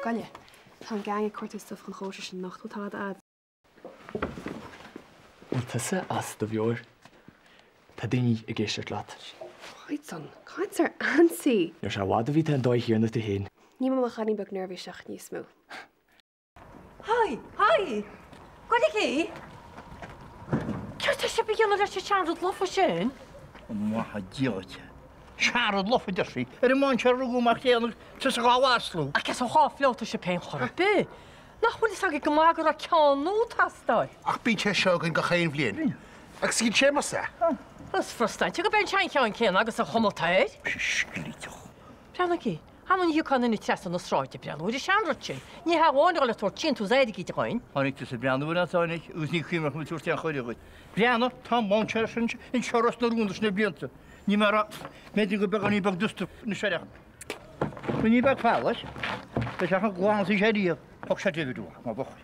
scoile. Tá an gang ag cuartú stuif chun chóisir sin anocht, bhfuil tada a'd? Bhfuil tusa as do mheabhair? Tá daoine ag éisteacht leat. Python, caint ar ansaí! Ní raibh sé i bhfad a bhí tú an dóigh chéanna tú féin. Níl mé mo chailín beag neirbhíseach níos mó. Haigh! Haigh! Goiligí! Céard tá sibh a dhéanamh leis an seanrud lofa sin? Maith a Dhia dhuit. Seanrud lofa, a deir sí. Ar an mainséar a rugadh mar chéanna agus tusa dhá mhaslú. Ach cé as an chá phleota sibh féin chor ar bith? Nach bhfuil fhios agaibh go maith go raibh ceann nua ag teastáil? Ach bíonn sé seo againn gach aon bhliain. Agus iad sé más ea. Is frustrante go b'é an seancheann céanna agus an chuma atá air. Sclíteach. Breathnaigí. An ní thiocfadh aon duine trasna na sráide ag breathnú ar an seanrud sin. Ní hea amháin a dhul ag tabhairt síntiús airgid dhúinn. Tháinig tusa ag breathnú air, a tháinig, agus ní cuimhin liom ag tabhairt aon chuireadh dhuit. Breathnaigh, tá an mainséar sin anseo Ros na Rún leis na blianta. Ní mar a, b'fhéidir gur beagáinín beag dusta anois air ach ní beag feallais. Beidh sé chomh glan is a bhí sé riamh. Thug sé deifir uaidh, mar bheadh.